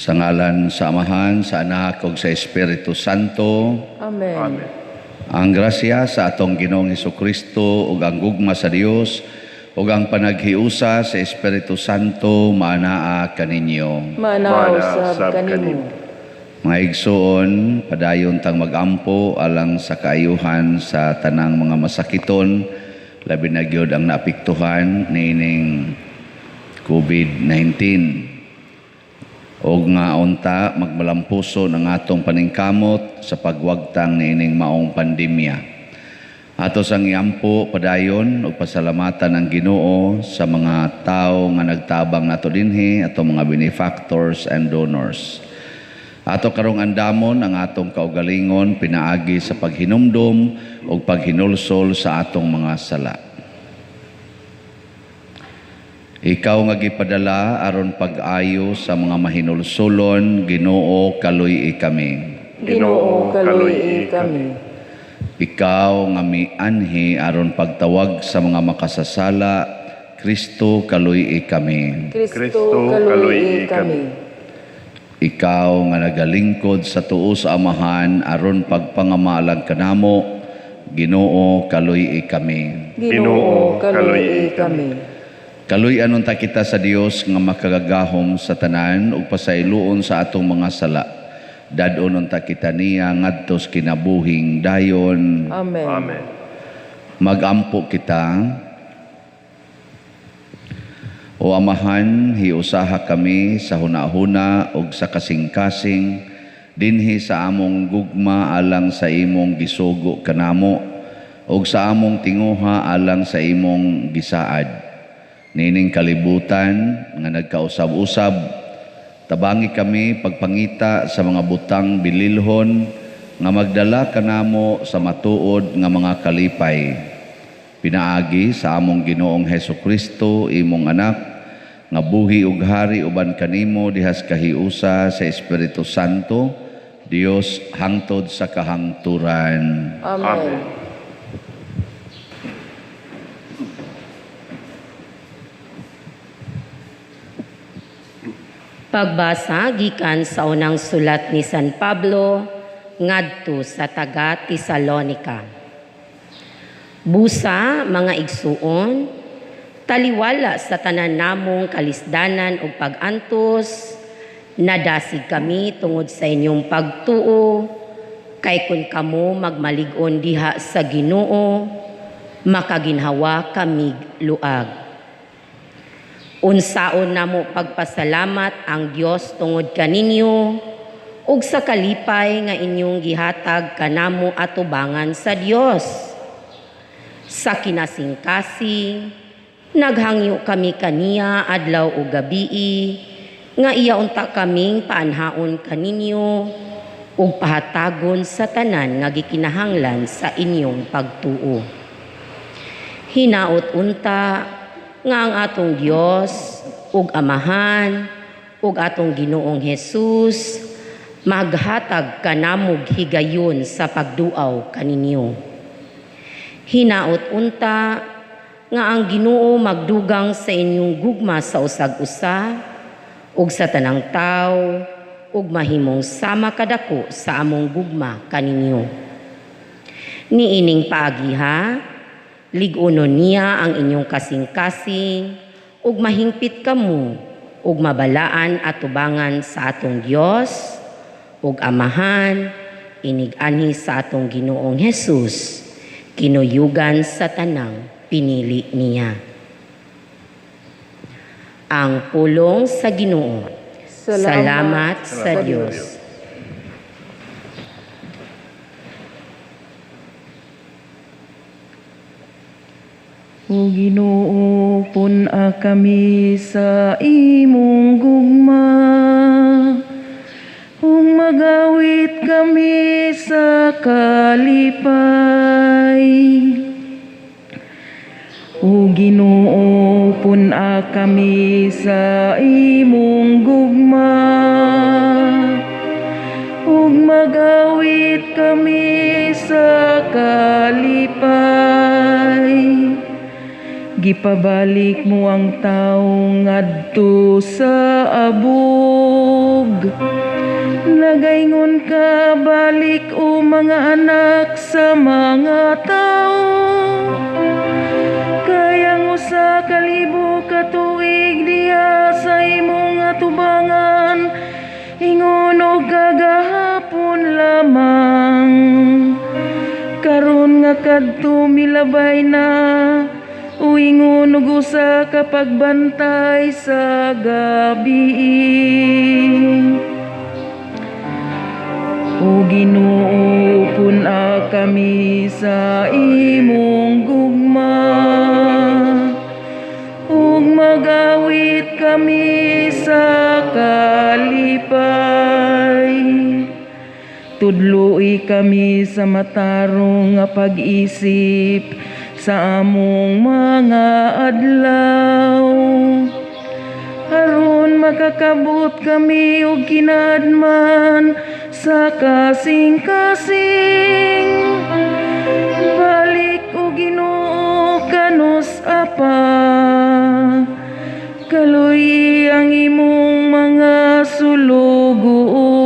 Sa ngalan sa Amahan, sa Anak ug sa Espiritu Santo. Amen. Amen. Ang grasya sa atong Ginoong Hesukristo ug ang gugma sa Dios ug ang panaghiusa sa Espiritu Santo maanaa kaninyo. Manao Mana sab sab kanimo. Kanimo. Mga igsoon, padayon tang magampo alang sa kaayuhan sa tanang mga masakiton, labi na gyud ang naapektuhan niining COVID-19. Og nga unta magmalampuso ng atong paningkamot sa pagwagtang niining maong pandemya. Ato sang iampo padayon ug pasalamatan ang Ginoo sa mga tawo nga nagtabang nato dinhi, atong mga benefactors and donors. Ato karong andamon ang atong kaugalingon pinaagi sa paghinumdom ug paghinulsol sa atong mga sala. Ikaw nga gipadala aron pag-ayo sa mga mahinulsolon, Ginoo, kaluy-i kami. Ginoo, kaluy-i kami. Ikaw nga mianhi aron pagtawag sa mga makasasala, Kristo, kaluy-i kami. Kristo, kaluy-i kami. Ikaw nga nagalingkod sa tuo sa Amahan aron pagpangamalag kanamo, Ginoo, kaluy-i kami. Ginoo, kaluy-i kami. Kaluy-an unta kita sa Dios nga makagagahom sa tanan ug pasayloon sa atong mga sala. Dad-on unta kita niya ngadto sa kinabuhing dayon. Amen. Amen. Magampo kita. O Amahan, hiusaha kami sa hunahuna ug sa kasing-kasing dinhi sa among gugma alang sa imong gisugo kanamo ug sa among tinguha alang sa imong gisaad. Nining kalibutan nga nagkausab-usab, tabangi kami pagpangita sa mga butang bililhon nga magdala kanamo sa matuod nga mga kalipay. Pinaagi sa among Ginoong Hesukristo, imong anak, nga buhi ug hari uban kanimo dihas kahiusa sa Espiritu Santo, Dios hangtod sa kahangturan. Amen. Amen. Pagbasa gikan sa unang sulat ni San Pablo ngadto sa taga Tesalonika. Busa, mga igsuon, taliwala sa tanan namong kalisdanan ug pag-antos, nadasig kami tungod sa inyong pagtuo, kay kun kamo magmalig-on diha sa Ginoo, makaginhawa kamig luag. Unsaon namo pagpasalamat ang Dios tungod kaninyo ug sa kalipay nga inyong gihatag kanamo atubangan sa Dios. Sa kinasingkasing, naghangyo kami kaniya adlaw ug gabii nga iya unta kaming paanhaon kaninyo ug pahatagon sa tanan nga gikinahanglan sa inyong pagtuo. Hinaot unta nga ang atong Dios ug Amahan ug atong Ginoong Hesus maghatag kanamog higayon sa pagduaw kaninyo. Hinaot unta nga ang Ginoo magdugang sa inyong gugma sa usag-usa ug sa tanang tawo ug mahimong sama kadako sa among gugma kaninyo. Niining paagiha, lig-unon niya ang inyong kasing-kasing ug mahingpit kamo ug mabalaan atubangan sa atong Dios ug Amahan inig-anhi sa atong Ginoong Hesus, kinuyugan sa tanang pinili niya. Ang pulong sa Ginoo. Salamat sa Dios. O Ginoo, pun-a kami sa imong gugma, ug magawit kami sa kalipay. O Ginoo, pun-a kami sa imong gugma, ug magawit kami sa kalipay. Gipabalik mo ang tawo ngadto sa abog, Nagaingon ka, balik o mga anak sa mga tao. Kay ang 1,000 ka tuig diha sa imong atubangan, ingon og kagahapon lamang. Karon nga kadto milabay na, o ingon og usa ka pagbantay sa gabii. O Ginoo, pun-a kami sa imong gugma, ug magawit kami sa kalipay. Tudloi kami sa matarong nga pag-isip sa among mga adlaw, aron makakabot kami og kinadman sa kasing-kasing. Balik o Ginoo kanus apa, kaluy ang imong mga sulugoon.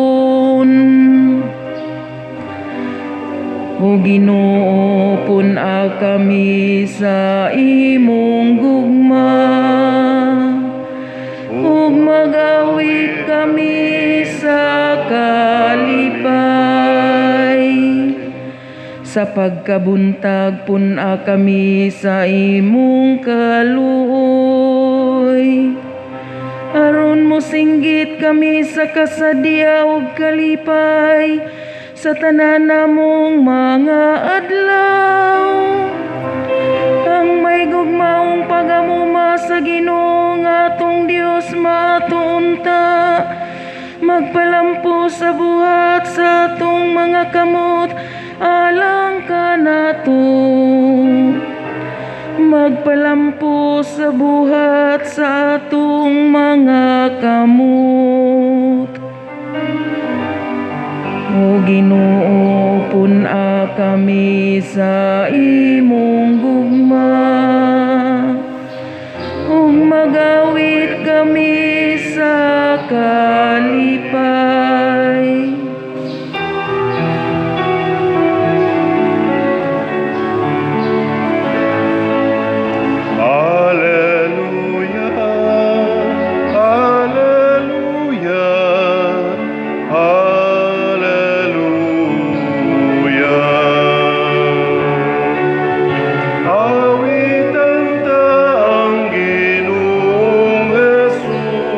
O Ginoo, pun-a kami sa imong gugma, ug magawit kami sa kalipay. Sa pagkabuntag, pun-a kami sa imong kaluoy, aron mosinggit kami sa kasadya ug kalipay sa tanan namong mga adlaw. Ang may gugmaong pagamuma sa Ginoo nga atong Dios matunta, magpalampo sa buhat sa atong mga kamot alang kanato. Magpalampo sa buhat sa atong mga kamot. O Ginoo, pun-a kami sa imong gugma, ug magawit kami sa kalipay. Alleluia, Alleluia, Alleluia. Awitan ta ang Ginoong Jesus,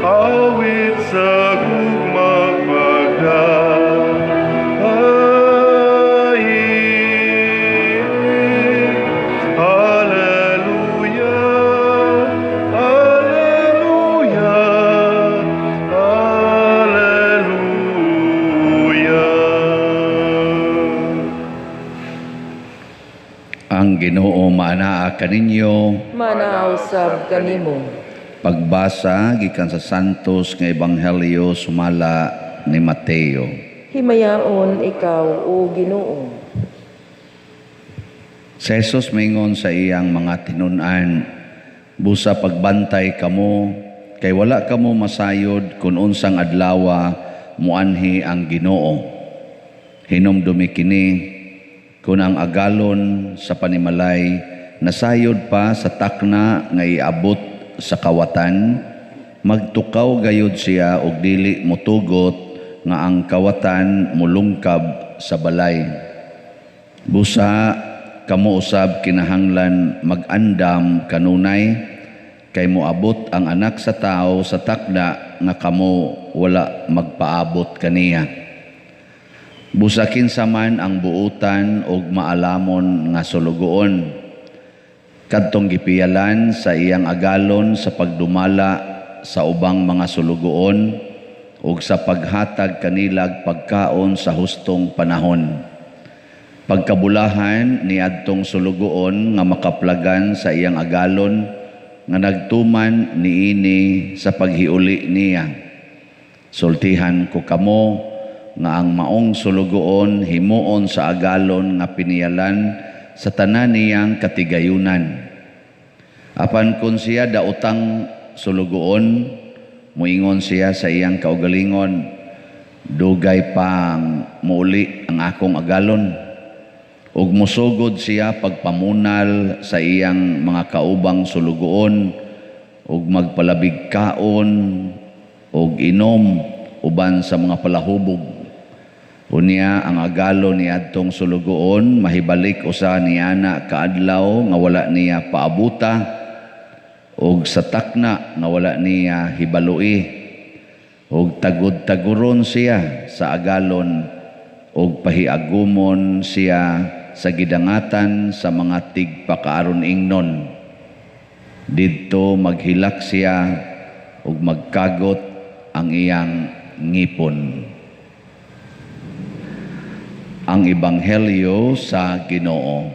awit sa gugma pagdaig. Alleluia, Alleluia, Alleluia. Ang Ginoo maanaa kaninyo. Manausab kanimo. Pagbasa gikan sa Santos nga Ebanghelyo sumala ni Mateo. Himayaon ikaw, o Ginoo. Si Jesus mingon sa iyang mga tinun-an, busa pagbantay kamo, kay wala kamo masayod kung unsang adlawa muanhi ang Ginoo. Hinumdumi kini, kung ang agalon sa panimalay nasayod pa sa takna nga iabot sa kawatan, magtukaw gayud siya og dili motugot nga ang kawatan mulungkab sa balay. Busa kamo usab kinahanglan mag-andam kanunay, kay moabot ang anak sa tao sa takna nga kamo wala magpaabot kaniya. Busa kinsa man ang buutan og maalamon nga sulugoon, kadtong gipiyalan sa iyang agalon sa pagdumala sa ubang mga sulugoon ug sa paghatag kanilag pagkaon sa hustong panahon. Pagkabulahan ni adtong sulugoon nga makaplagan sa iyang agalon nga nagtuman niini sa paghiuli niya. Sultihan ko kamo nga ang maong sulugoon himuon sa agalon nga piniyalan sa tanan niyang katigayunan. Apan kun siya daotang sulugoon, Muingon siya sa iyang kaugalingon, "Dugay pang muuli ang akong agalon." Ug mosugod siya pagpamunal sa iyang mga kaubang sulugoon ug magpalabig kaon ug inom uban sa mga palahubog. Unya ang agalon niadtong sulugoon mahibalik usa niana kaadlaw nga wala niya paabuta ug sa takna nga wala niya hibaloi, ug tagud-taguron siya sa agalon ug pahiagumon siya sa gidangatan sa mga tigpakaaron ingnon. Didto maghilak siya ug magkagot ang iyang ngipon. Ang Ebanghelyo sa Ginoo.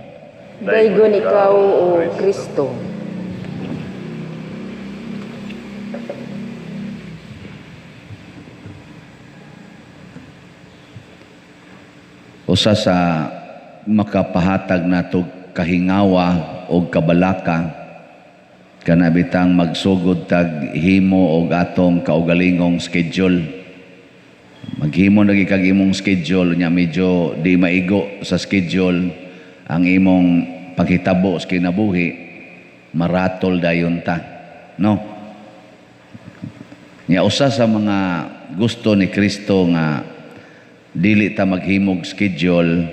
Daygon ikaw, O Kristo. Usa sa makapahatag nato kahingawa o kabalaka kana bitang magsugod tag himo og atong kaugalingong schedule. Maghimo lagi kag imong schedule nya medyo di maigo sa schedule ang imong paghitabo sa kinabuhi, maratol dayon ta, no? Nya usa sa mga gusto ni Kristo nga dili ta maghimog schedule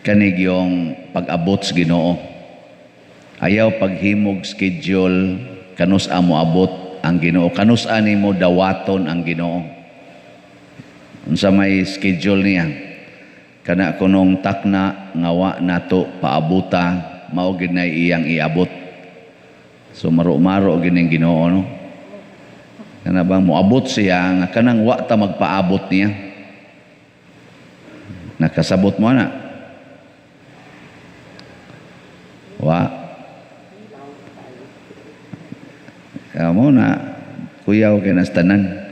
kanigyong pag-abot sa Ginoo. Ayaw paghimog schedule kanus-a mo abot ang Ginoo, kanus-a nimo dawaton ang Ginoo. Unsa may schedule niya? Kana kunong takna nga wa nato paabuta, mao gid na iyang iabot. So maro-maro gid ning Ginoo, no? Kana bang moabot siya nga kanang wa ta magpaabot niya? Nakasabot mo na? Wa. Kaya mo na, kuyaw kay nastanan.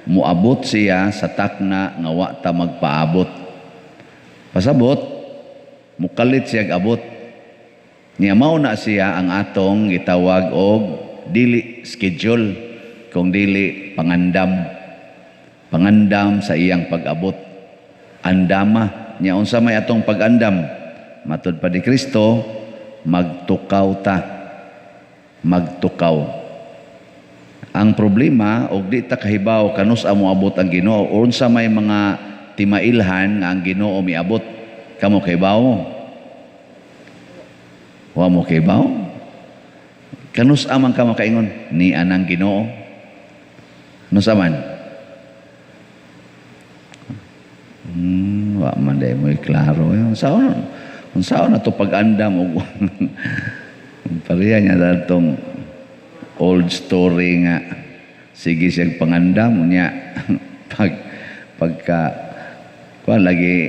Muabot siya sa takna nga wa ta magpaabot. Pasabot, mukalit siya abot. Niya mao na siya ang atong gitawag og dili schedule, kung dili pangandam. Pangandam sa iyang pag-abot. Andama. Niya unsa may atong pag-andam? Matud pa ni Kristo, magtukaw ta. Magtukaw. Ang problema, og di ta kahibaw kanus-a moabot ang Ginoo, unsa may mga timailhan nga ang Ginoo miabot. Kamo kahibaw mo? Wa mo kahibaw? Kanus-a man ka makaingon ni anang Ginoo? Unsa man? Wa man day mo klaro. Unsaon na to pag-andam og pareha niya datong old story nga sige siyang pangandam niya pagka kuan lagi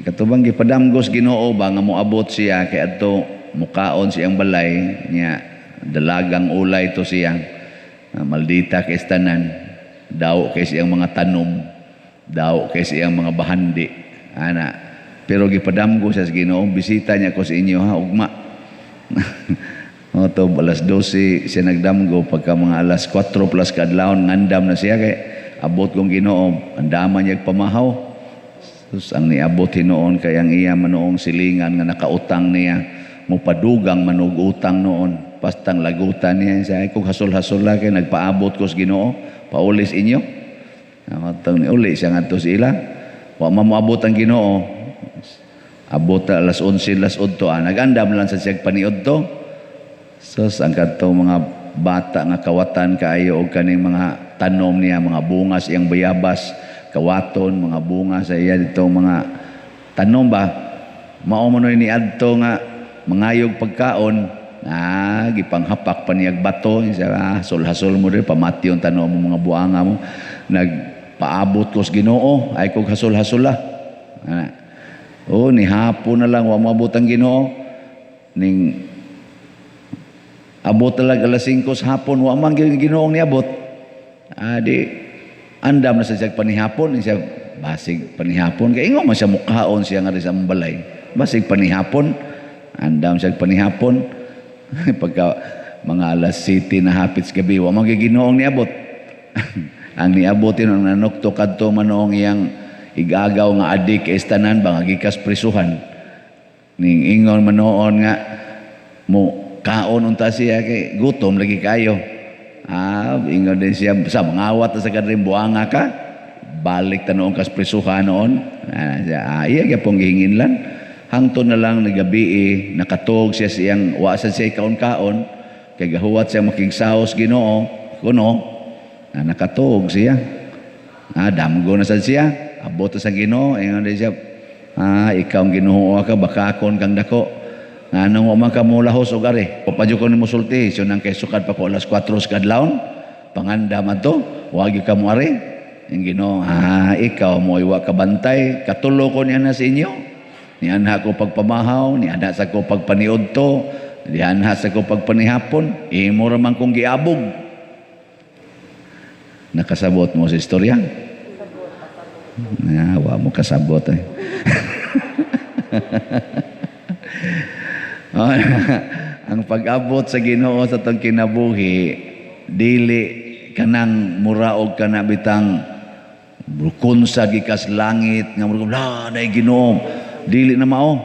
katubang gipadamgos Ginoo ba nga moabot siya kay adto mukaon siyang balay niya, dalagang ulay to siya, maldita kay tanan, daw kay siyang mga tanom, daw kay siyang mga bahandi ana, pero gipadamgo siya sa Ginoo, bisita niya ko sa inyo ha ugma. O to, alas 12 siya nagdamgo, pagka mga alas 4 plus kaadlawon ngandam na siya kay abot kong Ginoo, andaman niya pamahaw. Sus, ang niabot hinuon kay ang iya manoong silingan nga nakautang niya, mopadugang manog utang noon, pastang lagutan niya siya, ay kung hasol-hasol la kay nagpaabot ko sa Ginoo, paulis inyo. Atong niuli siya ngadto sa ila. Wa man moabot ang Ginoo. Abot alas 11, alas 8, nagandam lang sa siyag paniud to. Sus, ang kadtong mga bata nga kawatan kaayo og kaning mga tanom niya, mga bunga sa iyang bayabas, kawaton, mga bunga sa iya ditong mga tanom ba, mao man ni adto nga mangayog pagkaon, gipanghapak pa niyag bato, siya, hasol-hasol mo rin, pamatyon tanom mo mga buanga mo, nagpaabot ko sa Ginoo, ay kog hasol-hasol la. Oh, ni hapon na lang, wa moabot ang Ginoo, ning abot talaga alas 5 sa hapon, wa man Ginoong niabot. Di andam na sa siya panihapon, siya basig panihapon kay ingon man siya mukhaon siya nga sa balay. Basig panihapon, andam siya panihapon. Pagka mga alas 7 na hapit sa gabi, wa man Ginoong niabot. Ang niabot ang nanukto kadto manoong iyang igagaw nga adik estanan ba nga gikas prisuhan. Ning ingon manoon nga mo kaon unta siya kay gutom lagi kayo. Ah, ingon din siya sa mangawat sa kadrim buanga ka. Balik ta noon kas prisuhan noon. Ah, siya, iya gyapon gihinginlan. Hangtod na lang nagabi nakatog siya siyang wa sa siya kaon-kaon kay gahuwat siya makigsaos Ginoo kuno. Na nakatuog siya. Ah, damgo na sad siya. Abot sa Ginoo, ingon din siya, ah, ikaw ang Ginoo ka bakakon kang dako. Nganong wa man ka molahos og ari. Papadyo ko nimo sulti, siyo nang kay sukad pa ko alas 4 sa kadlawon. Panganda man to, wa gyud ka mo ari. Ang Ginoo, ah, ikaw mo wa ka bantay, katulo ko niya na sa inyo. Nianha ko pagpamahaw, nianha sa ko pagpaniudto, nianha sa ko pagpanihapon, imo ra man kong giabog. Nakasabot mo sa istorya? Ah, wa mo kasabot eh. Ang pag-abot sa Ginoo sa atong kinabuhi, dili kanang muraog kana bitang kunsa gikas langit nga murag la nay Ginoo, dili na mao.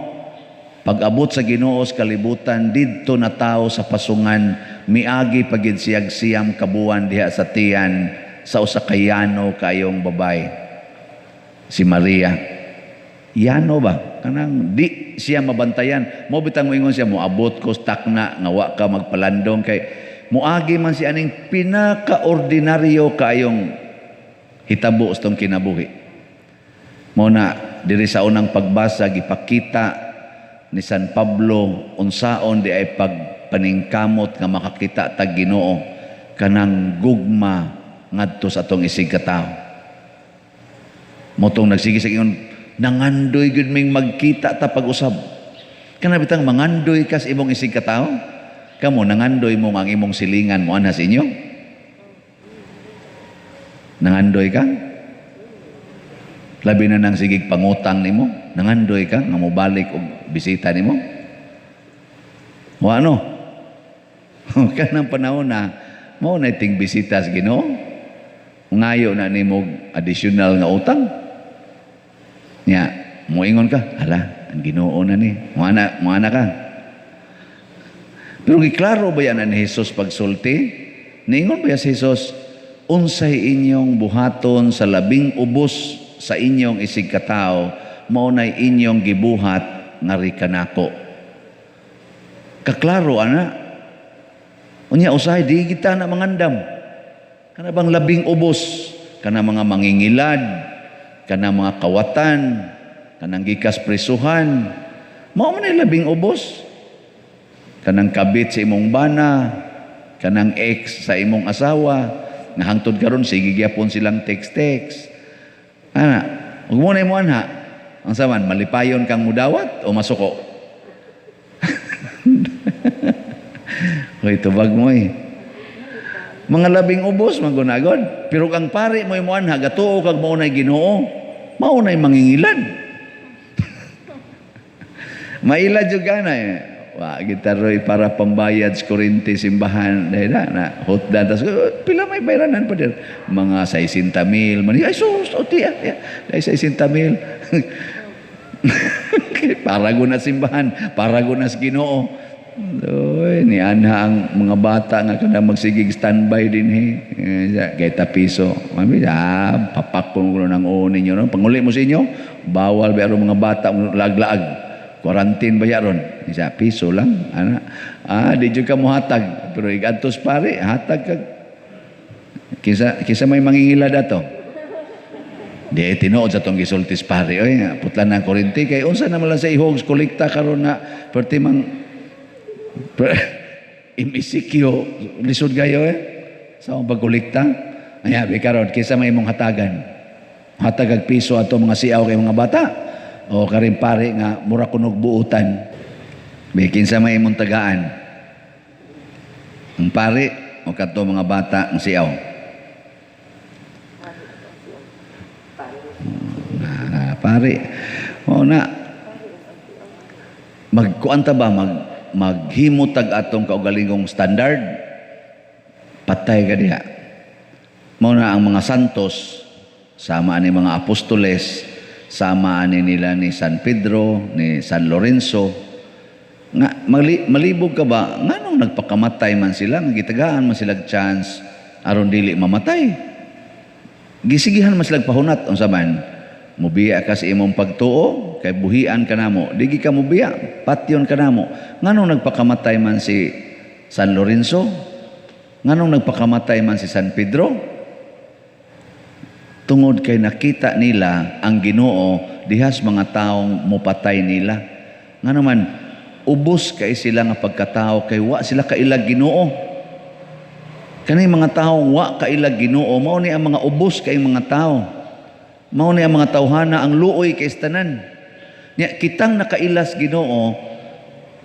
Pag-abot sa Ginoo sa kalibutan didto na tao sa pasungan, miagi pagid siyag siyam kabuan diha sa tiyan sa usa ka yano kayong babay, si Maria. Yano ba? Kanang di siya mabantayan. Mo bitang moingon siya, moabot ko takna nga wa ka magpalandong kay moagi man siya aning pinakaordinaryo kayong hitabo sa tong kinabuhi. Mo na diri sa unang pagbasa gipakita ni San Pablo unsaon di ay pagpaningkamot nga makakita tag Ginoo kanang gugma ngadto sa atong isig katawo. Motong nagsige sa ingon, nangandoy gyud ming magkita ta pag-usab. Kana bitang mangandoy kas imong isig katawo? Kamo nangandoy mo ang imong silingan mo anha sa inyo? Nangandoy ka? Labi na nang sigig pangutang nimo, nangandoy ka nga mobalik og bisita nimo? O ano? Kanang panahon na mao na iting bisita sa Ginoo. Ngayo na nimo additional nga utang. Nya, moingon ka, hala, ang Ginoo na ni. Moana ka. Pero giklaro ba yan ni Jesus pagsulti? Niingon ba yan si Jesus, unsay inyong buhaton sa labing ubos sa inyong isig katao, mao nay inyong gibuhat ngari kanako. Kaklaro ana. Unya usahay di kita na mangandam. Kana bang labing ubos, kana mga mangingilad, kana mga kawatan, kanang gikas prisuhan, mao man ay labing ubos. Kanang kabit sa imong bana, kanang ex sa imong asawa, nga hangtod karon sige gyapon silang text-text. Ana, ug mo na imo anha. Ang saman, malipayon kang mudawat o masuko? Hoy, tubag mo eh. Mga labing ubos, magunagod. Pero kang pare mo imo anha, gatuo kag maunay Ginoo, maunay mangingilad. Mailad jud ka na eh. Wa gitaroy para pambayad sa kuryente simbahan dahil na hotdan tas pila may bayranan pa dir mga 60,000 man ay sus o tiya dahil 60,000 para guna simbahan para guna sa Ginoo. Oy, ni anha ang mga bata nga kada magsigig standby dinhi kay ta piso mami papakon ko nang uon ninyo no panguli mo sa inyo bawal ba mga bata laglaag quarantine ba yaron isa piso lang ana di jud ka mohatag pero igadtos pare hatag kag kisa may mangingilad ato di tinuod sa tong gisultis pare oy putlan ng kuryente kay unsa naman lang sa ihog kolekta karon na perti mang MCQ lisod kayo eh sa akong pagkolekta aya bi karon kisa may imong hatagan hatag ag piso ato mga siaw kay mga bata o karin pare nga mura kunog buutan. May kinsa may imong tagaan. Ang pare o kadto mga bata ang siaw. Na, pare. O na. Magkuan ta ba maghimo tag atong kaugalingong standard? Patay ka diha. Mao na ang mga santos, sama ani mga apostoles, sama ani nila ni San Pedro, ni San Lorenzo, nga malibog ka ba nganong nagpakamatay man sila, nga gitagaan man sila chance aron dili mamatay? Gisigihan man sila pahunat. Unsa man, mubiya ka sa imong pagtuo kay buhian ka namo, digi ka mubiya, patyon ka namo. Nganong nagpakamatay man si San Lorenzo? Nganong nagpakamatay man si San Pedro? Tungod kay nakita nila ang Ginoo dihas mga taong mupatay nila. Ngano man, ubos kay sila nga pagkatao kay wa sila kailag Ginoo. Kani mga taong wa kailag Ginoo, mao ni ang mga ubos kay mga tao. Mao ni ang mga tawhana ang luoy kay tanan. Nya kitang nakailas Ginoo,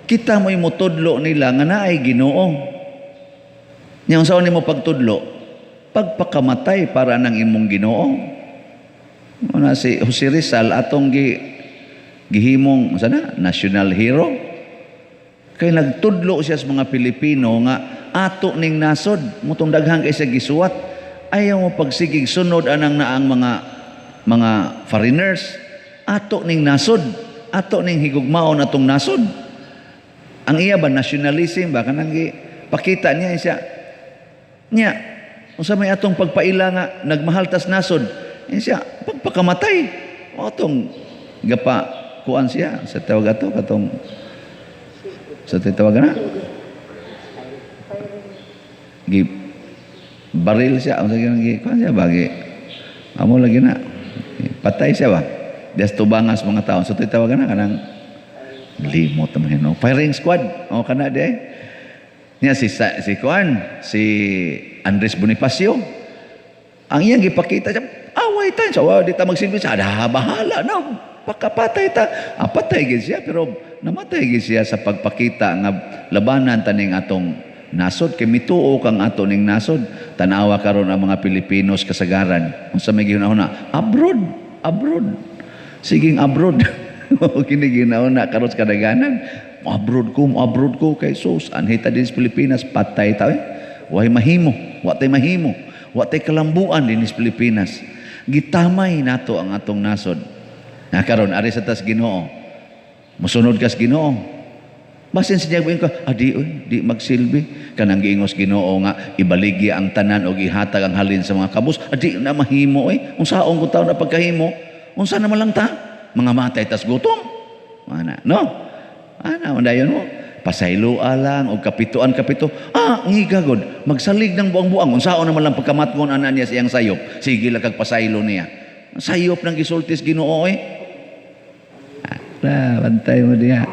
kita mo'y motudlo nila nga naay Ginoo. Nya unsaon nimo pagtudlo? Pagpakamatay para nang imong Ginoo. Mao na si Jose Rizal atong gihimong unsa na, national hero. Kay nagtudlo siya sa mga Pilipino nga ato ning nasod, mutong daghan kay siya gisuwat. Ayaw mo pagsigig sunod anang naang mga foreigners. Ato ning nasod, ato ning higugmaon atong nasod. Ang iya ba, nationalism ba, kanang pakita niya siya. Nya unsa may atong pagpaila nga nagmahal tas nasod? Siya pagpakamatay. O atong gapa kuan siya sa tawag ato katong sa tawag na gi baril siya, unsa gi kuan siya bagi amo lagi na patay siya ba dias tubangas mga tao sa tawag na kanang limot naman, no? Firing squad o kana di niya si si kuan, si Andres Bonifacio. Ang iyang gipakita siya, away ta sa di ta magsilbi sa ada, bahala na pakapatay ta. Ah, patay gid siya, pero namatay gid siya sa pagpakita nga labanan taning atong nasod kay mituo kang ato ning nasod. Tanawa karon ang mga Pilipinos kasagaran, unsa may gihuna-huna? Abroad, abroad, siging abroad. Kini gihuna karon sa kadaghanan, abroad ko, abroad ko kay sus, anhi ta din sa Pilipinas, patay ta eh. Way mahimo, wa tay mahimo, wa tay kalambuan din sa Pilipinas. Gitamay nato ang atong nasod. Na karon ari sa tas Ginoo, musunod kas Ginoo. Basin sa ko, ah, di oy, di magsilbi. Kanang giingos Ginoo nga ibaligya ang tanan og ihatag ang halin sa mga kabus. Ah, di na mahimo oy. Unsaon ko taon na pagkahimo? Unsa naman lang ta? Mga matay tas gutom. Ana, no? Ana, dayon mo. Pasayloa lang og kapituan kapito. Ah, ngiga god. Magsalig ng buang-buang. Unsaon naman lang pagkamatngon ana niya sa iyang sayop? Sige lang kag pasaylo niya. Sayop nang gisultis Ginoo eh. Ah, bantay mo diha.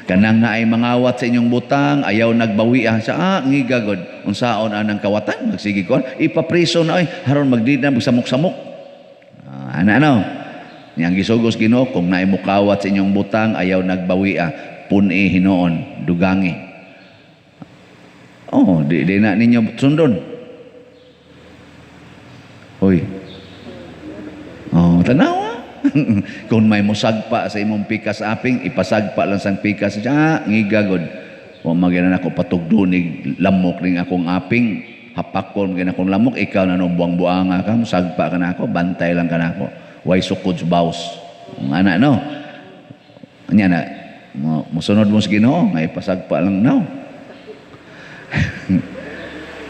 Kanang naay mangawat sa inyong butang, ayaw nagbawi ah. Sa ah, ngiga god. Unsaon anang kawatan? Magsige kon. Ipapriso na oy, haron magdi na magsamok-samok. Ah, ana ano? Niyang gisugos Ginoo, kung naay mukawat sa inyong butang, ayaw nagbawi ah, pun-i hinuon, dugangi. Oh, di na ninyo sundon. Hoy. Oh, tanawa. Kung may musagpa sa imong pikas aping, ipasagpa lang sang pikas. Ah, ngiga god. Wa magina nako patugdunig lamok ning akong aping. Hapakon magina akong lamok, ikaw na nung buang-buanga ka, musagpa ka na ako, bantay lang ka na ako. Way sukod sa baws. Ang ana no. Anya na, musunod mo sa Ginoo, nga ipasagpa lang now.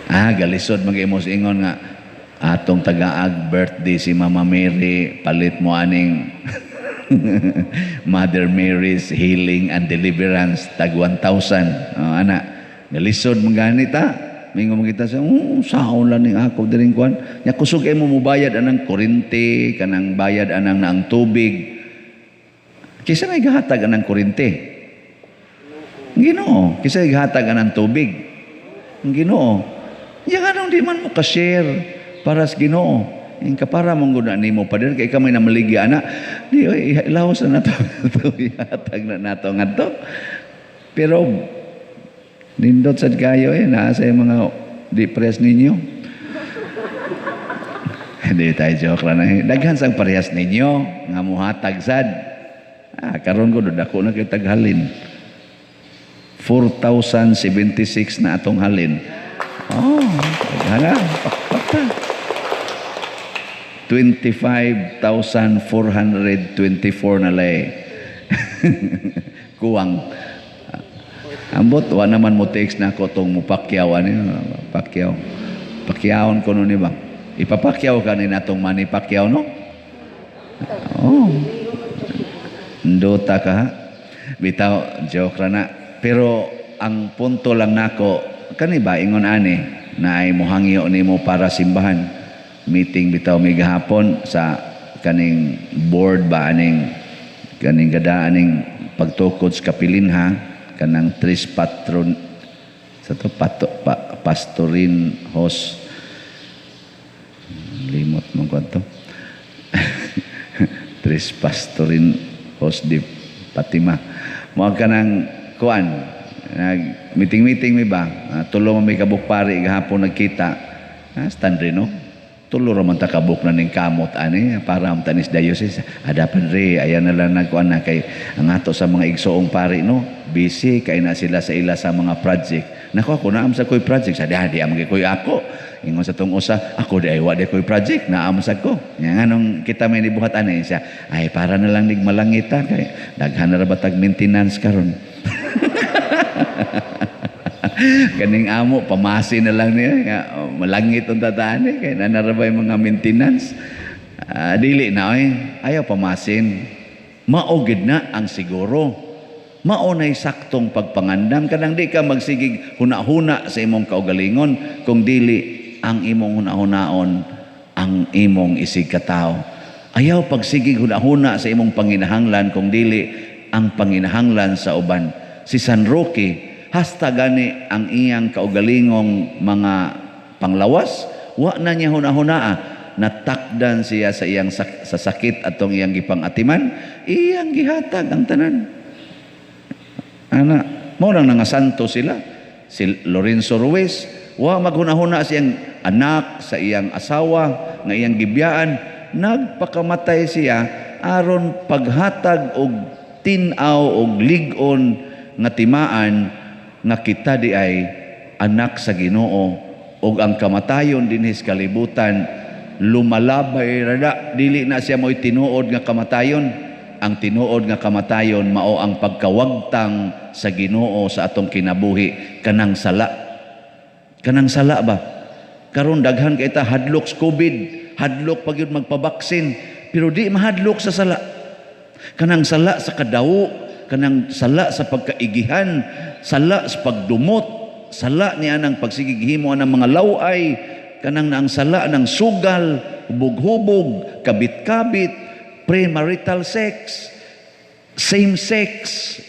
Ah, galisod mag imo sa ingon nga atong tagaag birthday si Mama Mary, palit mo aning Mother Mary's Healing and Deliverance tag 1,000. Oh, ana, galisod man gani ta. Mingon mo kita sa, oh, saon lang ning ako diring kuan. Nya kusog kay mo mubayad anang kurente, kanang bayad anang naang tubig. Kisa may gahatag anang kurente? Ginoo. Kisa may gahatag anang tubig? Ginoo. Ya anong di man mo ka-share para sa Ginoo? Yung kapara mong guna nimo pader kay kamay na maligya ana. Di oy, ilawas na nato. Ihatag na nato ngadto. Pero nindot sad kayo eh, naa sa mga depressed ninyo. Hindi tayo joke lang na. Daghan sang parehas ninyo nga muhatag sad. Ah, karon ko dako na kay taghalin. 4,076 na atong halin. Oh, daghan na. Pakpak ta. 25,424 na lay. Kuwang. Ambot, wa naman mo text na ako tong mupakyaw. Ano yun? Pakyaw. Pakyawon ko nun, ba? Ipapakyaw ka ni natong Manny Pacquiao, no? Oh. Ndota ka, ha? Bitaw, joke ra na. Pero ang punto lang nako, kani ba ingon ani na ay muhangyo nimo para simbahan. Meeting bitaw mi gahapon sa kaning board ba, aning kaning gada aning pagtukod sa kapilinha, kanang tres patron sa to pato, pa, pastorin hos, limot mong kwanto, Tres Pastorin Hos di Fatima mo kanang kuan, nag meeting meeting mi ba. Tulo man mi kabuk pari gahapon nagkita. Stand rin, no, tulo ra man ta kabuk na ning kamot ani para am tanis diocese adapan re ayan na lang nagkuan na kay ang ato sa mga igsoong pari, no, busy kay na sila sa ila sa mga project. Nako, ako naam sa koy project sa di am koy ako ingon sa tong usa, ako di ay wa di koy project, naam sa ko nya nganong kita may nibuhat ani siya, ay para na lang nig malangita kay daghan na ra batag maintenance karon. Kaning amo pamasi na lang niya nga, oh, malangit ang tataan eh, kay nanarabay mga maintenance. Dili na oy, ayaw pamasin. Mao gid na ang siguro. Mao nay saktong pagpangandam, kanang di ka magsigig huna-huna sa imong kaugalingon kung dili ang imong hunahunaon ang imong isig katao. Ayaw pagsigig huna-huna sa imong panginahanglan kung dili ang panginahanglan sa uban. Si San Roque, hasta gani ang iyang kaugalingong mga panglawas, wa na niya hunahunaa, natakdan siya sa iyang sa sakit atong iyang gipangatiman, iyang gihatag ang tanan. Ana, mao nang nangasanto sila. Si Lorenzo Ruiz, wa maghunahuna sa iyang anak, sa iyang asawa, nga iyang gibiyaan, nagpakamatay siya aron paghatag og tin-aw og lig-on nga timaan nga kita di ay anak sa Ginoo og ang kamatayon dinhi sa kalibutan lumalabay ra, dili na siya mo'y tinuod nga kamatayon. Ang tinuod nga kamatayon mao ang pagkawagtang sa Ginoo sa atong kinabuhi, kanang sala, kanang sala ba. Karon daghan kay ta hadlok sa COVID, hadlok pag yun magpabaksin, pero di mahadlok sa sala, kanang sala sa kadawo, kanang sala sa pagkaigihan, sala sa pagdumot, sala niya ng pagsigighimo ng mga laway, kanang ang sala ng sugal, hubog-hubog, kabit-kabit, premarital sex, same-sex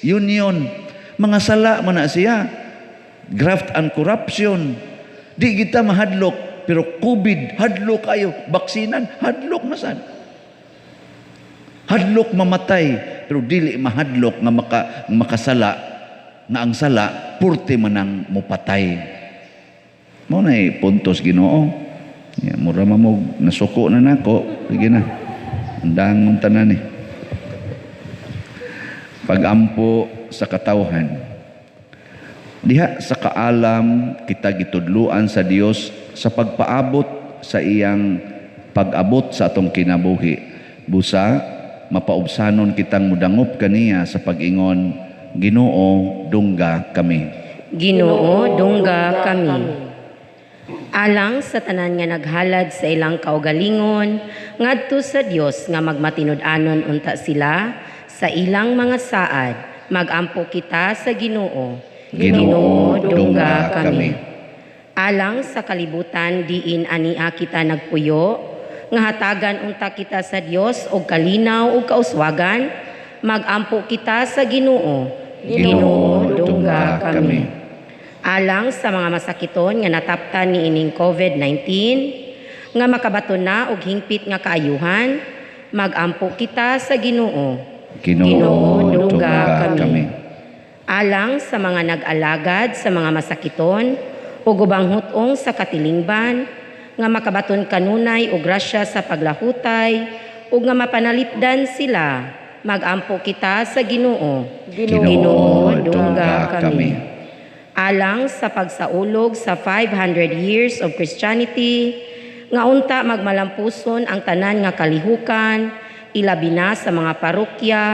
union, mga sala man na siya, graft and corruption. Di kita mahadlok, pero COVID, hadlok kayo, baksinan, hadlok na sad. Hadlok mamatay, pero dili mahadlok nga makasala, nga ang sala purte manang mupatay. Mao nay puntos Ginoo. Ya, mura man mo nasuko na nako, sige na. Andang tanan ni. Pagampo sa katawhan. Diha sa kaalam kita gitudluan sa Dios sa pagpaabot sa iyang pag-abot sa atong kinabuhi. Busa mapaubsanon kitang mudangop kaniya sa pag-ingon, "Ginoo, dungga kami." Ginoo, dungga kami. Alang sa tanan nga naghalad sa ilang kaugalingon ngadto sa Dios nga magmatinud-anon unta sila sa ilang mga saad, magampo kita sa Ginoo. Ginoo, dungga kami. Alang sa kalibutan diin ania kita nagpuyo, nga hatagan unta kita sa Dios og kalinaw ug kauswagan, magampo kita sa Ginoo. Ginoo, dungga kami. Alang sa mga masakiton nga nataptan niining COVID-19, nga makabaton na og hingpit nga kaayuhan, magampo kita sa Ginoo. Ginoo, dungga kami. Alang sa mga nag-alagad sa mga masakiton ug ubang hut-ong sa katilingban, nga makabaton kanunay og grasya sa paglahutay ug nga mapanalipdan sila, magampo kita sa Ginoo. Ginoo, dungga kami. Alang sa pagsaulog sa 500 years of Christianity, nga unta magmalampuson ang tanan nga kalihukan, ilabi na sa mga parokya,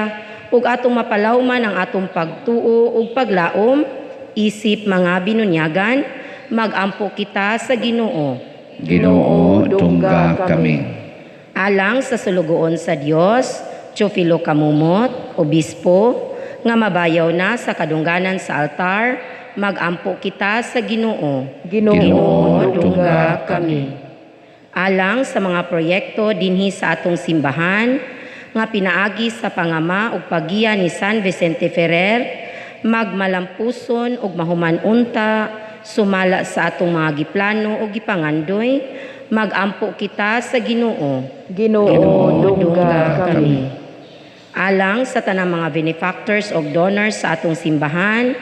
ug atong mapalawman ang atong pagtuo ug paglaom, isip mga binunyagan, magampo kita sa Ginoo. Ginoo, dungga kami. Alang sa sulugoon sa Dios, Teofilo Camomot, Obispo, nga mabayaw na sa kadungganan sa altar, magampo kita sa Ginoo. Ginoo, dungga kami. Alang sa mga proyekto dinhi sa atong simbahan, nga pinaagi sa pangama ug paggiya ni San Vicente Ferrer, magmalampuson ug mahuman unta sumala sa atong mga giplano ug gipangandoy, magampo kita sa Ginoo. Ginoo, dungga kami. Alang sa tanang mga benefactors og donors sa atong simbahan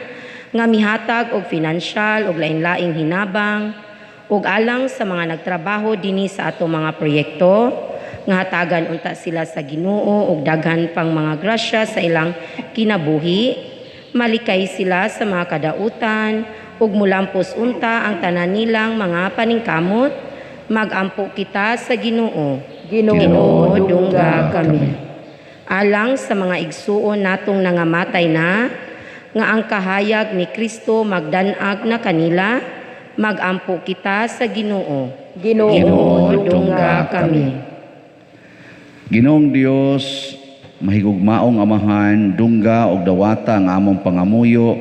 nga mihatag og financial og lain-laing hinabang ug alang sa mga nagtrabaho dinhi sa atong mga proyekto nga hatagan unta sila sa Ginoo og daghan pang mga grasya sa ilang kinabuhi, malikay sila sa mga kadautan ug mulampos unta ang tanan nilang mga paningkamot, magampo kita sa Ginoo. Ginoo, dungga kami. Alang sa mga igsuon natong nangamatay na, nga ang kahayag ni Kristo magdanag na kanila, magampo kita sa Ginoo. Ginoo, dungga kami. Ginoong Dios, mahigugmaong Amahan, dungga og dawata ang among pangamuyo,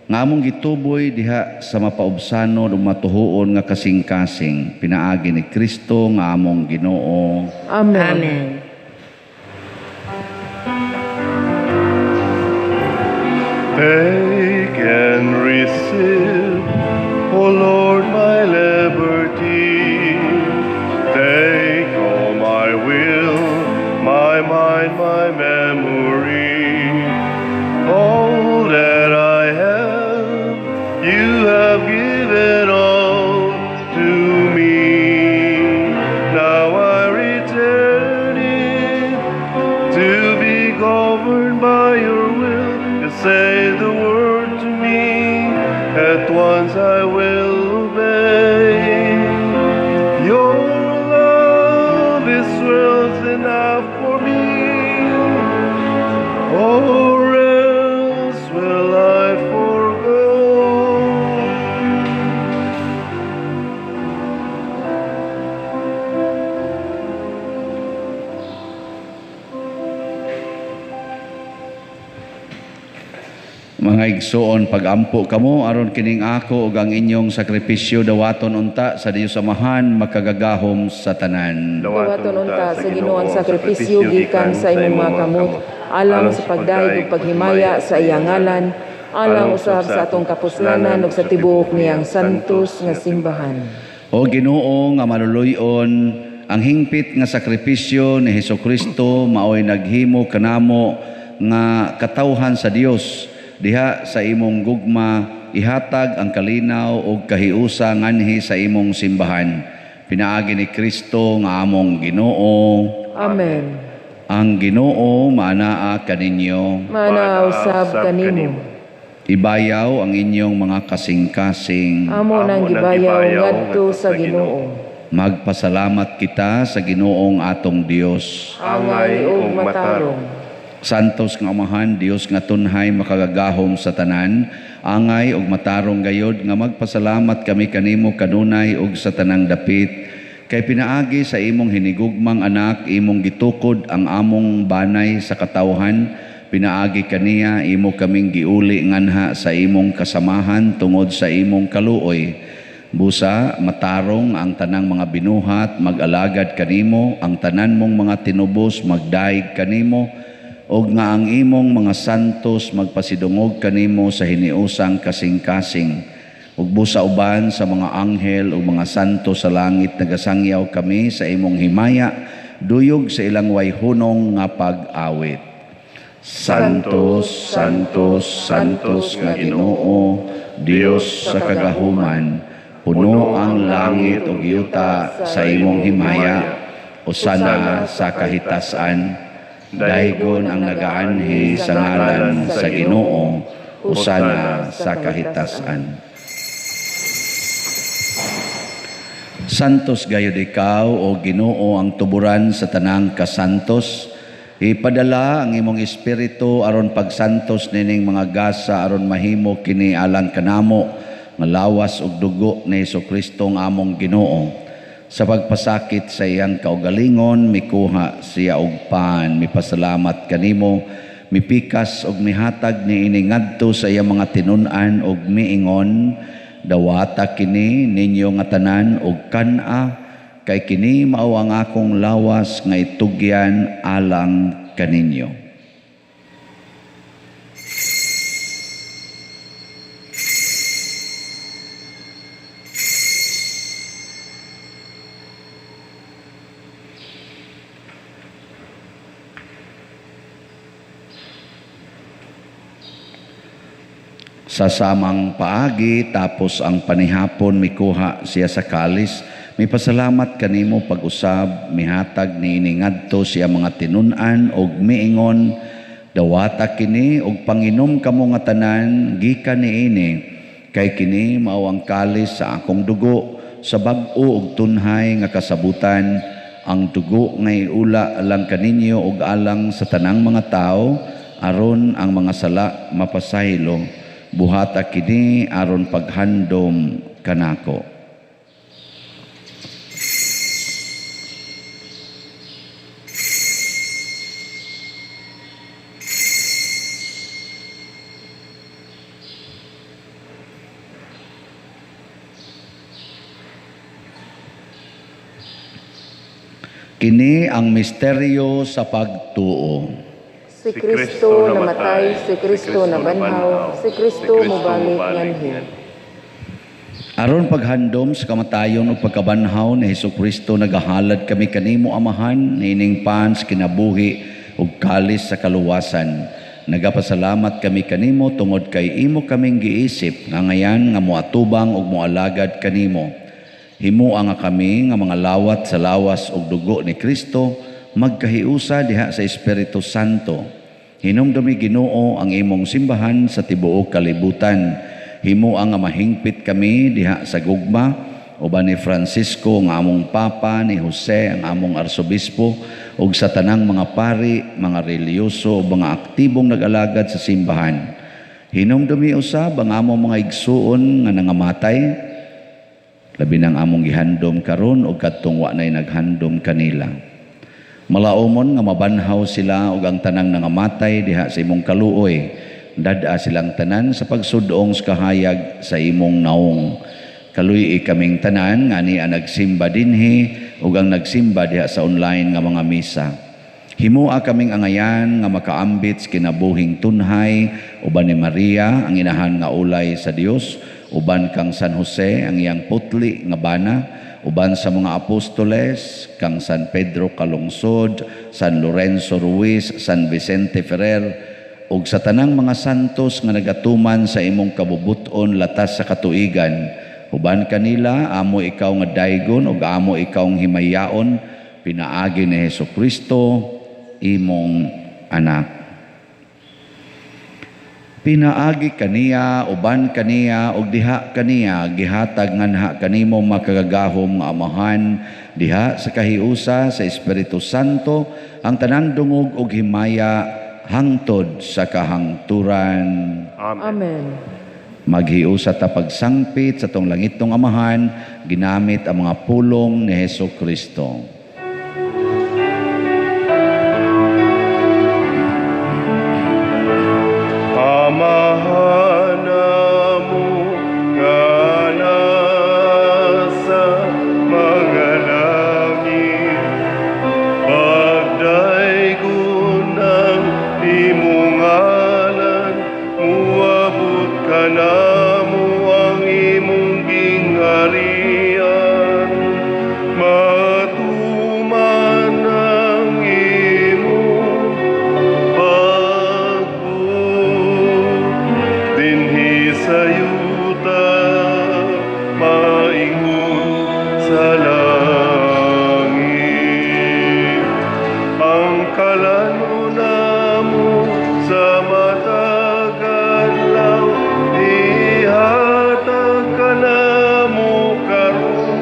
nga among gituboy diha sa mapaubsanon ug matuhuon nga kasing-kasing, pinaagi ni Kristo nga among Ginoo. Amen. Amen. Take and receive, O Lord, my liberty. Take all my will, my mind, my memory. All that I have, you have given all to me. Now I return it to be governed by your will. You say the word to me, at once I will obey. Your love is wealth enough for me, or else will I forego. Mga igsoon, pagampo kamo aron kining ako ug ang inyong sakripisyo dawaton unta sa Dios Amahan makagagahom sa tanan. Dawaton unta sa Ginoo ang sakripisyo gikan sa imong mga kamot, alang sa pagdayeg ug paghimaya sa iyang ngalan, alang usab sa atong kapuslanan ug sa tibuok niyang santos nga simbahan. O Ginoo nga maluluy-on, ang hingpit nga sakripisyo ni Hesukristo maoy naghimo kanamo nga katawhan sa Dios. Diha sa imong gugma ihatag ang kalinaw ug kahiusa nganhi sa imong simbahan. Pinaagi ni Kristo nga among Ginoo. Amen. Ang Ginoo maanaa kaninyo. Maanaa usab kanimo. Ibayaw ang inyong mga kasing-kasing. Amo nang gibayaw ngadto sa Ginoo. Magpasalamat kita sa Ginoong atong Dios. Angay ug matarong. Santos nga Amahan, Dios nga tunhay makagagahom sa tanan, angay ug matarong gayod nga magpasalamat kami kanimo kanunay ug sa tanang dapit, kay pinaagi sa imong hinigugmang anak, imong gitukod ang among banay sa katawhan, pinaagi kaniya imo kaming giuli nganha sa imong kasamahan tungod sa imong kaluoy. Busa, matarong ang tanang mga binuhat, mag-alagad kanimo, ang tanan mong mga tinubos, magdaig kanimo, og nga ang imong mga santos magpasidungog kanimo sa hiniusang kasing-kasing. Ug busa uban sa mga anghel ug mga santo sa langit nagasangyaw kami sa imong himaya, duyog sa ilang wayhunong nga pag-awit. Santos, Santos, Santos nga Ginoo, Dios sa kagahuman, puno ang langit ug yuta sa imong himaya, usana sa kahitasan. Daygon ang nagaanhi sa ngalan sa Ginoo, usana sa kahitasan. Santos gayud ikaw, o Ginoo, ang tuburan sa tanang kasantos. Ipadala ang imong espiritu aron pagsantos nining mga gasa aron mahimo kini alang kanamo nga lawas ug dugo ni Hesukristo ang among Ginoo. Sa pagpasakit sa iyang kaugalingon, mikuha siya og pan, mipasalamat kanimo, mipikas og mihatag niini ngadto sa iyang mga tinun-an og miingon, dawata kini ninyo nga tanan og kan-a, kay kini mao ang akong lawas nga itugyan alang kaninyo. Sa samang paagi, tapos ang panihapon, mikuha siya sa kalis, mipasalamat kanimo pag-usab, mihatag niini ngadto siya mga tinun-an og miingon, dawata kini og panginom kamo nga tanan gikan niini, kay kini mao ang kalis sa akong dugo, sa bag-o og tunhay nga kasabutan, ang dugo nga iula alang kaninyo og alang sa tanang mga tawo, aron ang mga sala mapasaylo. Buhata kini aron paghandom kanako. Kini ang misteryo sa pagtuo. Si Kristo namatay, si Kristo nabanhaw, si Kristo mobalik nganhi. Aron paghandom sa kamatayon ug pagkabanhaw ni Hesukristo, nagahalad kami kanimo Amahan niining pan sa kinabuhi ug kalis sa kaluwasan. Nagapasalamat kami kanimo tungod kay imo kaming giisip nga ngayan nga moatubang ug moalagad kanimo. Himoa nga kami nga mga lawat sa lawas ug dugo ni Kristo magkahiusa diha sa Espiritu Santo. Hinumdumi Ginoo ang imong simbahan sa tibuok kalibutan. Himoa nga mahingpit kami diha sa gugma uban ni Francisco nga among Papa, ni Jose ang among Arsobispo, ug sa tanang mga pari, mga relihiyoso ug mga aktibong nag-alagad sa simbahan. Hinumdumi usab ang among mga igsuon nga nangamatay, labi nang among gihandom karon ug kadtong wa nay naghandom kanila. Malaumon nga mabanhaw sila ug ang tanang nangamatay diha sa imong kaluoy. Dad-a silang tanan sa pagsudong sa kahayag sa imong naong. Kaluy-i kaming tanan nga ni ang nagsimba dinhi ug ang nagsimba diha sa online nga mga misa. Himoa kaming angayan nga makaambit sa kinabuhing tunhay uban ni Maria ang inahan nga ulay sa Dios, uban kang San Jose ang iyang putli nga bana, uban sa mga apostoles kang San Pedro Calungsod, San Lorenzo Ruiz, San Vicente Ferrer, ug sa tanang mga santos nga nagatuman sa imong kabubut-on latas sa katuigan. Uban kanila amo ikaw nga daygon ug amo ikaw nga himayaon, pinaagi ni Hesukristo imong anak. Pinaagi kaniya, uban kaniya, ug diha kaniya, gihatag nganha kanimo makagagahom nga Amahan, diha sa kahiusa sa Espiritu Santo, ang tanang dungog ug himaya hangtod sa kahangturan. Amen. Amen. Maghiusa ta pagsangpit sa tong langitong Amahan, ginamit ang mga pulong ni Hesukristo. Amahan namo nga nasa mga langit, pagdaygon ang imong ngalan, muabot kanamo ang imong gingharian, matuman ang imong pagbuot dinhi sa yuta, maingon sa langit. Ang kalano namo sa matag adlaw, ihatag kanamo karon,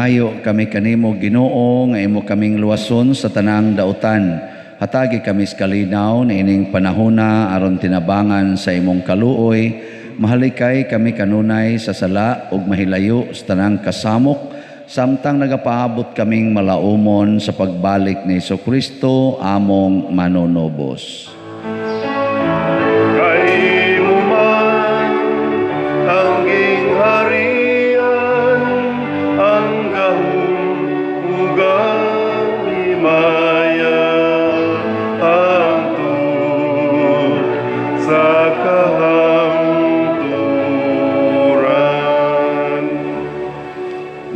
Nagpangayo kami kanimo, Ginoo, nga imo kaming luwason sa tanang dautan. Hatagi kami sa kalinaw niining panahona aron tinabangan sa imong kaluoy. Mahalikay kami kanunay sa sala ug mahilayo sa tanang kasamok samtang nagapaabot kaming malaumon sa pagbalik ni Hesukristo among manunubos. Kay imo man ang gingharian, ang gahom ug ang himaya, hangtod sa kahangturan.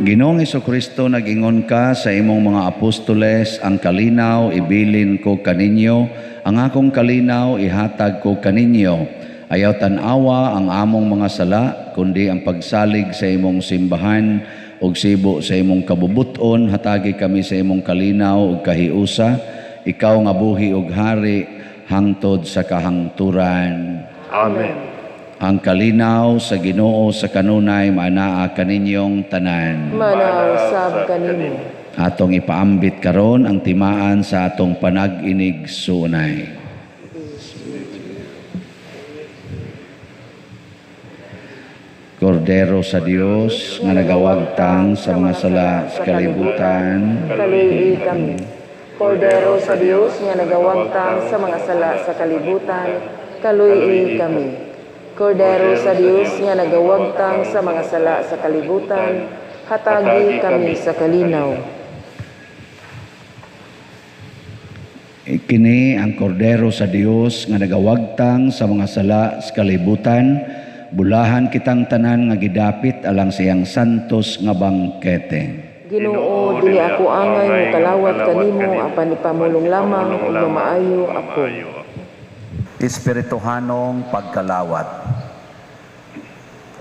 Ginoong Hesukristo, nag-ingon ka sa imong mga apostoles, "Ang kalinaw ibilin ko kaninyo, ang akong kalinaw ihatag ko kaninyo." Ayaw tan-awa ang among mga sala, kundi ang pagsalig sa imong simbahan ug sibo sa imong kabubuton, hatagi kami sa imong kalinaw ug kahiusa, ikaw nga buhi ug hari hangtod sa kahangturan. Amen. Ang kalinaw sa Ginoo sa kanunay maanaa kaninyong tanan. Maanaa usab kanimo. Atong ipaambit karon ang timaan sa atong panag-inig-suunay. Kordero sa Dios nga nagawagtang sa mga sala sa kalibutan, kaluy-i kami. Kordero sa Dios nga nagawagtang sa mga sala sa kalibutan, kaluy-i kami. Kordero sa Dios nga nagawagtang sa mga sala sa kalibutan, hatagi kami sa kalinaw. Kini ang Kordero sa Dios nga nagawagtang sa mga sala sa kalibutan, bulahan kitang tanan nga gidapit alang sa iyang santos nga bangkete. Ginoo, dili ako angay mokalawat kanimo, apan ipamulong lamang ug mamaayo ako. Espirituhanong pagkalawat.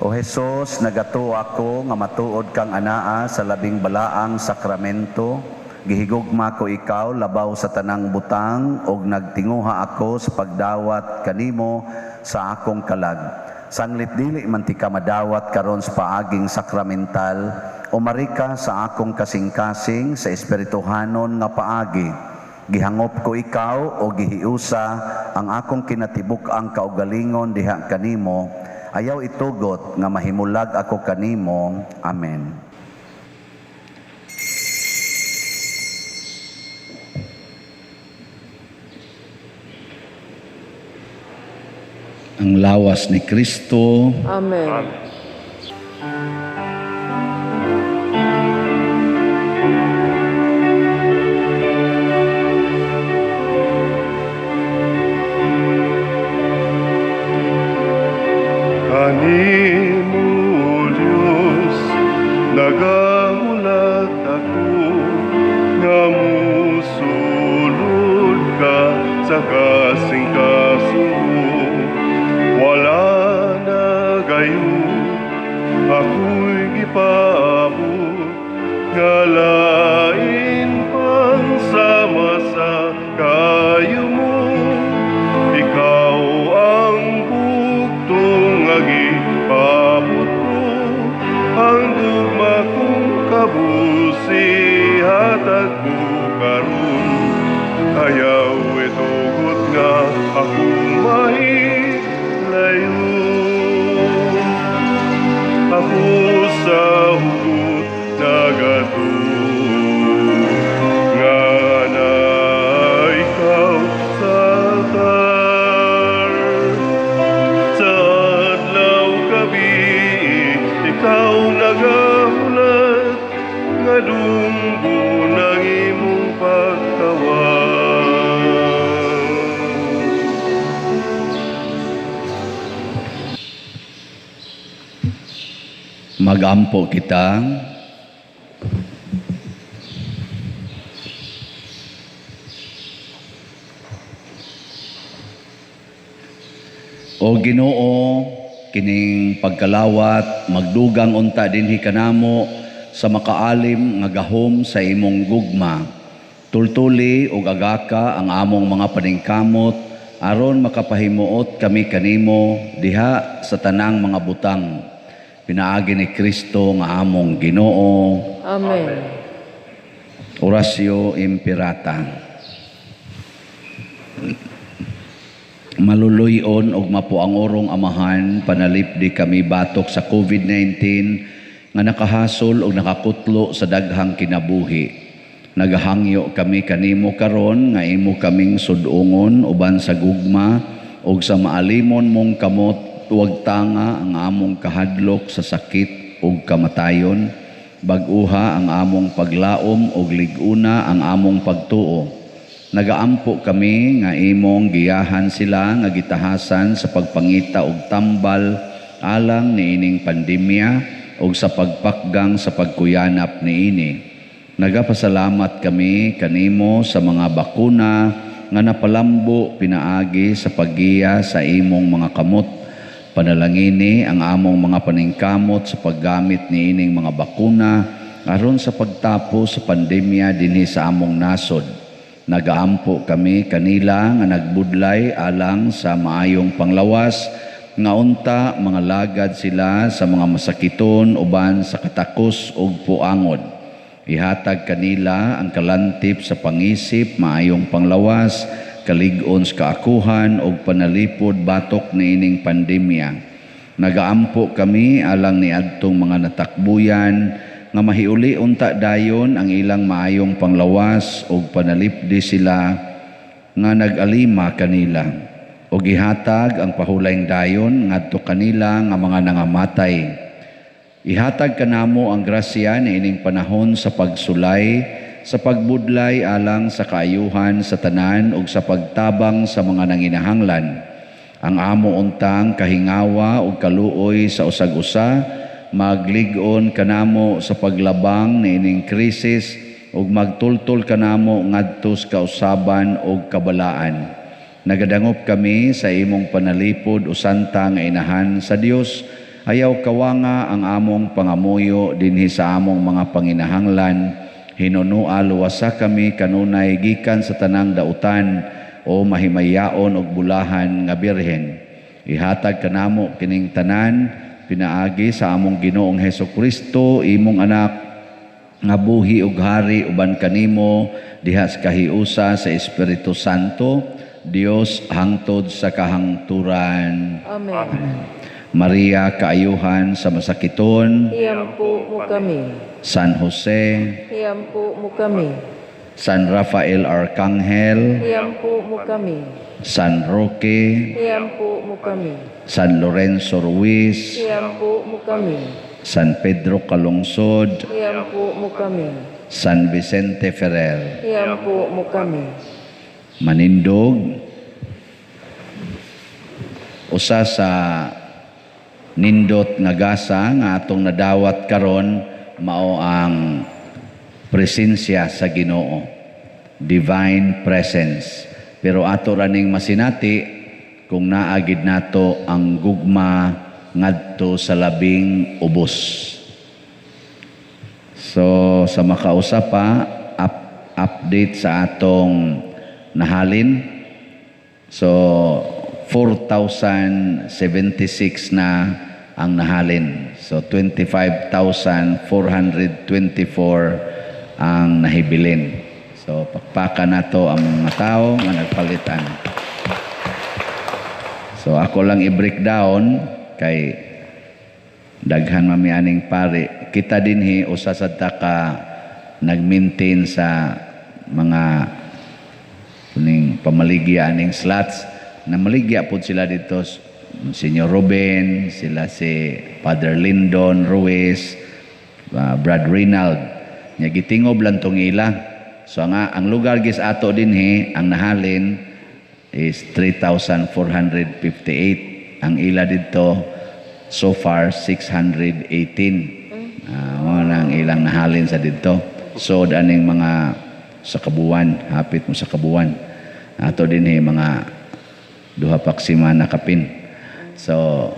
O Hesus, nagatuo ako nga matuod kang anaa sa labing balaang sakramento. Gihigugma ko ikaw labaw sa tanang butang ug nagtinguha ako sa pagdawat kanimo sa akong kalag. Sanglit dili man tika madawat karon sa paaging sakramental, umari ka sa akong kasing-kasing sa espirituhanon nga paagi. Gihangop ko ikaw o gihiusa ang akong kinatibuk-ang kaugalingon diha kanimo. Ayaw itugot nga mahimulag ako kanimo. Amen. Ang lawas ni Kristo. Amen. Amen. Kanimo, Diyos, nagahulat ako nga musulod ka sa kasing-kasing mo. Wala na gayon, ako'y gipaabot nga lain pang sama sa kayo mo. Ikaw ang bugtong nga gipaabot ko, ang gugma kong kabusi hatag ko karon. Ayaw itugot nga ako mahilayo. Ako sa hugot nagatuo nga na ikaw sa altar. Sa adlaw gabi ikaw nagahulat nga dunggo ng imong pagtawag. Magampo kita. O Ginoo, kining pagkalawat magdugang unta dinhi kanamo sa makaalim nga gahom sa imong gugma. Tultuli ug agaka ang among mga paningkamot aron makapahimuot kami kanimo diha sa tanang mga butang. Pinaagi ni Kristo nga among Ginoo. Amen. Oratio Imperata. Maluluy-on og mapuang-orong Amahan, panalipdi kami batok sa COVID-19 nga nakahasol og nakakutlo sa daghang kinabuhi. Nagahangyo kami kanimo karon nga imo kaming sud-ungon uban sa gugma ug sa maalimon mong kamot, wag tanga ang among kahadlok sa sakit ug kamatayon. Bag-uha ang among paglaom ug lig-una ang among pagtuo. Nagaampo kami nga imong giyahan sila nga gitahasan sa pagpangita og tambal alang niining pandemya ug sa pagpakgang sa pagkuyanap niini. Nagapasalamat kami kanimo sa mga bakuna nga napalambo pinaagi sa paggiya sa imong mga kamot. Panalangini ang among mga paningkamot sa paggamit niining mga bakuna aron sa pagtapos sa pandemya dinhi sa among nasod. Nagaampo kami kanila nga nagbudlay alang sa maayong panglawas, nga unta mga lagad sila sa mga masakiton uban sa katakos ug puangod. Ihatag kanila ang kalantip sa pangisip, maayong panglawas, kalig-on sa kaakuhan ug panalipod batok niining pandemya. Nagaampo kami alang niadtong mga natakbuyan nga mahiuli unta dayon ang ilang maayong panglawas ug panalipdi sila nga nag-alima kanila, ug ihatag ang pahulayng dayon ngadto kanila nga mga nangamatay. Ihatag kanamo ang grasya niining panahon sa pagsulay, sa pagbudlay alang sa kaayuhan sa tanan ug sa pagtabang sa mga nanginahanglan. Ang amo untang kahingawa ug kaluoy sa usag-usa maglig-on kanamo sa paglabang niining krisis ug magtultol kanamo ngadto sa kausaban ug kabalaan. Nagadangop kami sa imong panalipod o santa nga inahan sa Dios. Ayaw kawanga ang among pangamuyo dinhi sa among mga panginahanglan. Hinunua luwasa kami kanunay gikan sa tanang dautan o mahimayaon og bulahan nga birhen. Ihatag kanamo kining tanan pinaagi sa among Ginoong Hesus Kristo, imong anak, nga buhi ug hari uban kanimo diha sa kahiusa sa Espiritu Santo, Dios hangtod sa kahangturan. Amen. Maria, kaayuhan sa masakiton, Hiyampo mo kami. San Jose, Hiyampo mo kami. San Rafael Arcangel, Hiyampo mo kami. San Roque, Hiyampo mo kami. San Lorenzo Ruiz, Hiyampo mo kami. San Pedro Calungsod, Hiyampo mo kami. San Vicente Ferrer. Hiyampo mo kami. Manindog, usa sa nindot nga gasa nga atong nadawat karon mao ang presensya sa Ginoo, divine presence. Pero ato raning masinati kung naagid nato ang gugma ngadto sa labing ubos. So sa makausa pa, update sa atong nahalin. So 4,076 na ang nahalin. So 25,424 ang nahibilin. So pakpakan nato ang mga tao nga nagpalitan. So ako lang i-breakdown kay daghan mami aning pare. Kita dinhi usa sad ta ka nag-maintain sa mga kuning pamaligya aning slots. Namaligya pod sila dito, Senyor Ruben, sila si Father Lyndon Ruiz, Brad Reynald. Nya gitingob lang tong ila. So nga ang lugar gis ato dinhi ang nahalin is 3,458. Ang ila didto so far 618. Mao na ang ilang nahalin sa didto. So aning mga sa kabuan, hapit mo sa kabuan. Ato dinhi mga duha pa ka semana kapin. So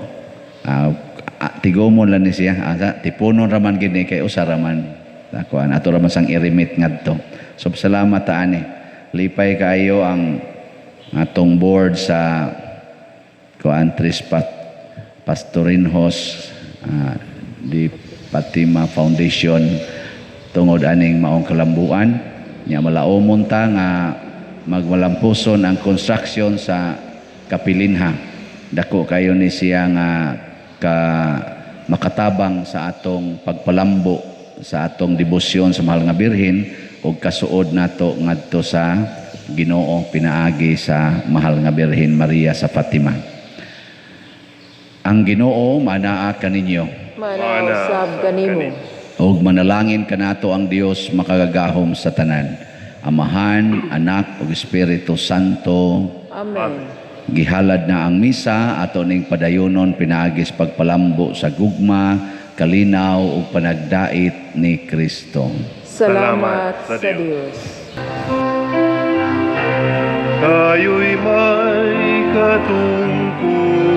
tigomon lang ni siya. Asa, tipunon raman gid ni kay usa raman. Takuan ato raman sang i-remit ngadto. So salamat ta ani. Lipay kaayo ang atong board sa kuan Tres Pastorinhos, De Fatima Foundation tungod aning maong kalambuan. Nya malaumon ta nga magmalampuson ang construction sa kapilinha. Dako kayo ni siya nga ka makatabang sa atong pagpalambo sa atong debosyon sa Mahal nga Birhen ug kasuod nato ngadto sa Ginoo pinaagi sa Mahal nga Birhen Maria sa Fatima. Ang Ginoo manaa kaninyo. Manaa usab kanimo. Ug manalangin kanato ang Dios makagagahom sa tanan. Amahan, Anak ug Espiritu Santo. Amen. Gihalad na ang misa, ato ning padayonon pinaagi sa pagpalambo sa gugma, kalinaw ug panagdait ni Kristo. Salamat sa Dios. Tayo'y may katungkulan.